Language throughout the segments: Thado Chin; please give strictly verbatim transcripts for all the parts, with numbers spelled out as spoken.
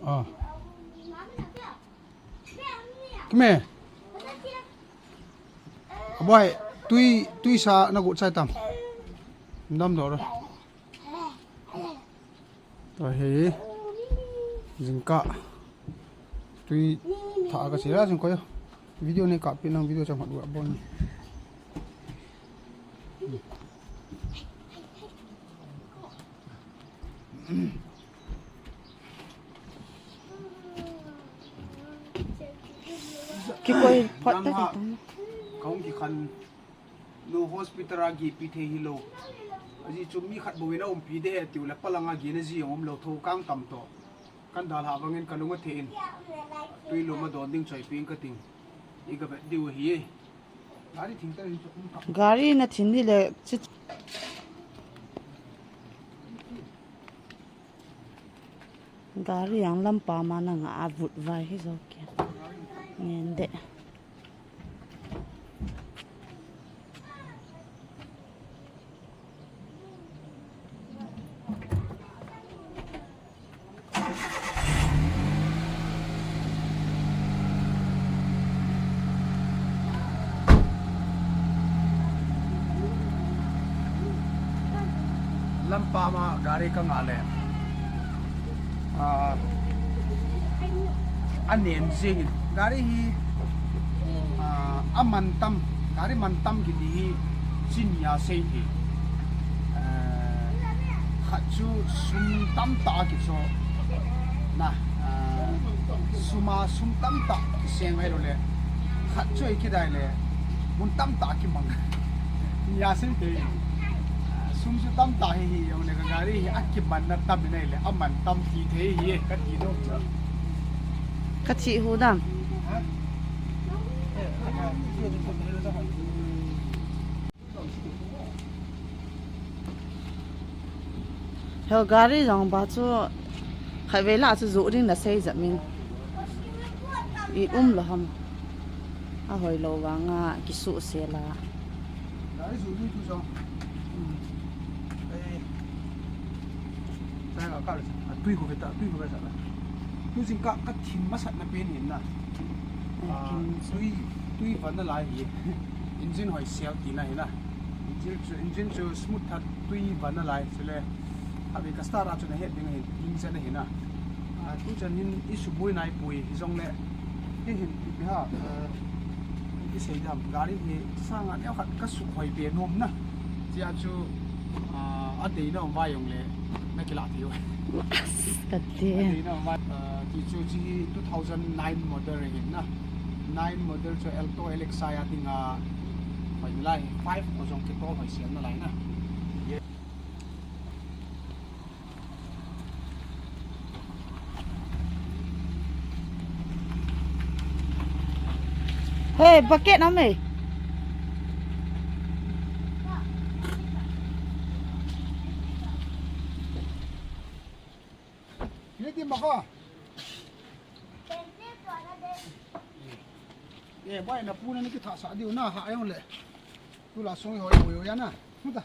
Ah. Kime. Aboi, tui, tui sa na gu chai tam. Dam do ro. Tua hi jingkah tui tha ka sira jingkah yo. Video nei kahpi nang video chang hot wa bon. Kikoi phot ta. Kahung kikhan. Nu hospital a gehpi thei hilou. Ajeh chu mi khat bou in aumpi ding ahi tiu le palang a gehna ji jong umlou, thokang tam toh. Kan dalha bangin kalung athei in. Tui lum a don ding choipeh ing kating. I gavet diu ahi e. Gari thing ta in chu um ta. Gari na thin ni le chi. Gari ang lampa ma na nga a vut vai hi zo kei. Ngen de. Lampa ma gari ka ngah le, ah, a nen jing in gari hi, ah, a man tam, gari man tam kiti hi chin ya sei thei. Ah, khat chu sum tamtah a kicho na, ah, sum a sum tamtah kiseng ahilou le, khat chu ei kidai le mun tamtah kimang. Nia sei thei. Sum chu tamtah hi hi, jong le ka gari hi a kimanna tam in ahile, a man tam ti thei hi, ka ti nom chu. Ka chih hu dam. Ha? He gari jong ba chu khatvei lah chu joh ding na sei jep in. I um lou ham. A hoi lou vang a kisuhsel a. Gari joh ding tu jong. Hmm. Eh. Sai ka kal a tui khu ve ta, tui khu ve ta. Tu jingkah ka thin masat na pen hin na. Ah, tui, tui van na lai hi. Engine hoi sel tina hi na. Engine chu, engine chu smooth that tui van na lai. Chule, a ve ka start a chu na het ding hin, engine na hi na. Ah, tu chan hin i suboi nai poi hi jong le. Hi hin, i pi ha, eh, i sei dam, gari hi sang a neo khat ka suhoi pe nom na. Chia chu, ah, a dei na um vai jong le, na kila thei u. Ka ti. A dei na um vai, ah, ti chu chi two thousand nine model hin na. Nine model chu Alto L X I a ding a, hoi lai, five ko jong kitol hoi siam na lai na. Hey, bucket na me. Ye di maka. Ye, bai na pu na ni kitha sa diu na ha ayong le. Tu la song hoi hoi ya na. Muta.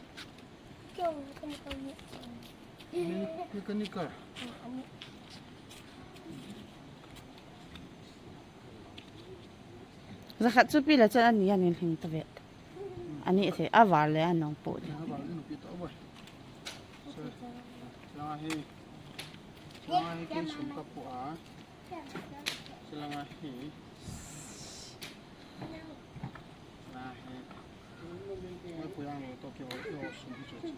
Mechanical. Jakhat chu pi le chan ani anin hing ta vet. Ani the a var le anong po de. A var le no pi to bo. So, la he. La he ken sum ka po a. Chulanga hi. Na hi. Mai pui ang lo to ke ho, ho sum hi chu chi.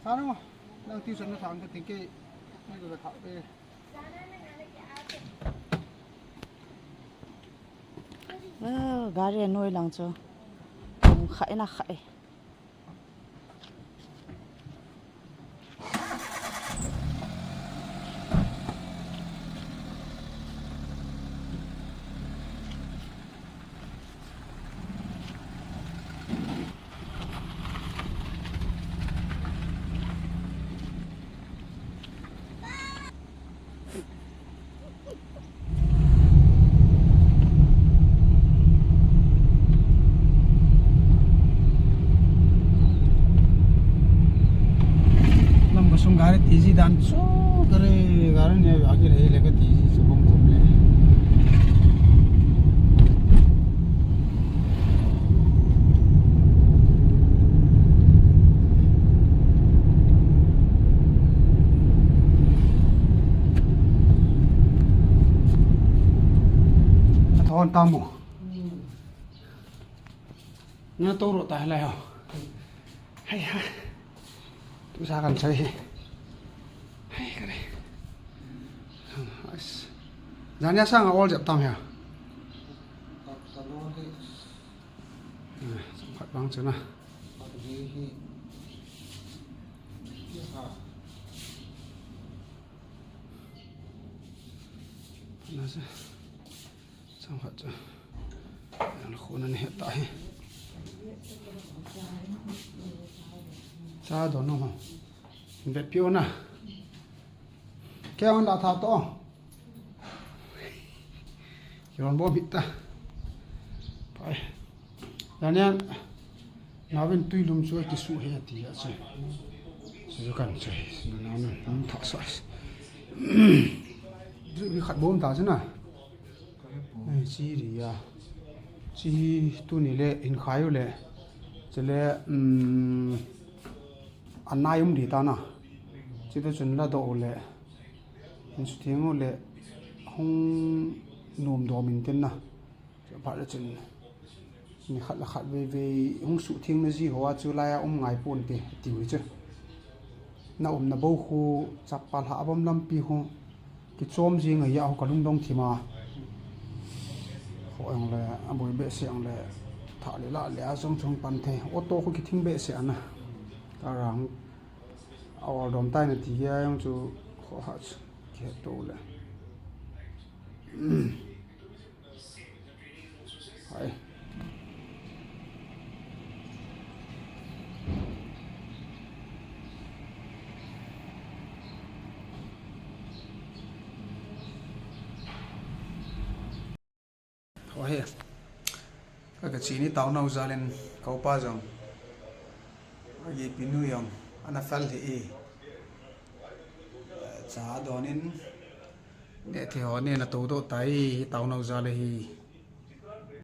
Sa no, nang tuition na thang ka ting ke, ni ka thak pe. Wow, gari noi lang chu. Khai na khai. Lamka sung gari tiji dan chu Kare, gari ne agi rei le kati si subong kum le. Athon tamu. Na to ro ta lai ho. Hai ha. Tu sa kan sai hi. Hai kare. Ais. Jania sang a ol jep tam hia. Khat bang chena. Na se. Sang khat chu. An khun an het ta hi. Cha don no ho. Vet piu na. Kei ang la tha to. Kiron bom hita. Pai. Daniel. Navin tui lum chu kisu he ti a chu. Chu kan chu. Navin tha sa. Drip hi khat bom ta chu na. Ai, chi ri ya. Chi tu ni le in khai u le. Chule, um, anai um di ta na. Chi tu chun la do u le. In su thing u le. Hung nom do min ten na. Chu phat le chun. Ni khat le khat vei vei hung suhtheng na ji ho a chu lai a um ngai pon te, tiu hi chu. Na umna bou khu chapa lha a bom lampi khu kichom jing a, ya ho ka lungdong thim a. Ho ang le, a boi behseh ang le, tha le la le a jong chung pan thei. Auto khu kithing behseh ana. Ka rang a ol dom tai na ti ya jong chu ho ha chu kihe to le. Hai. Ho he. Ka, ka chini tau nau jalin kau pa jong. Agi pinu jong. Ana fel hi i. Cha donin. Ne the ho ne na to do tai tau nau jale hi.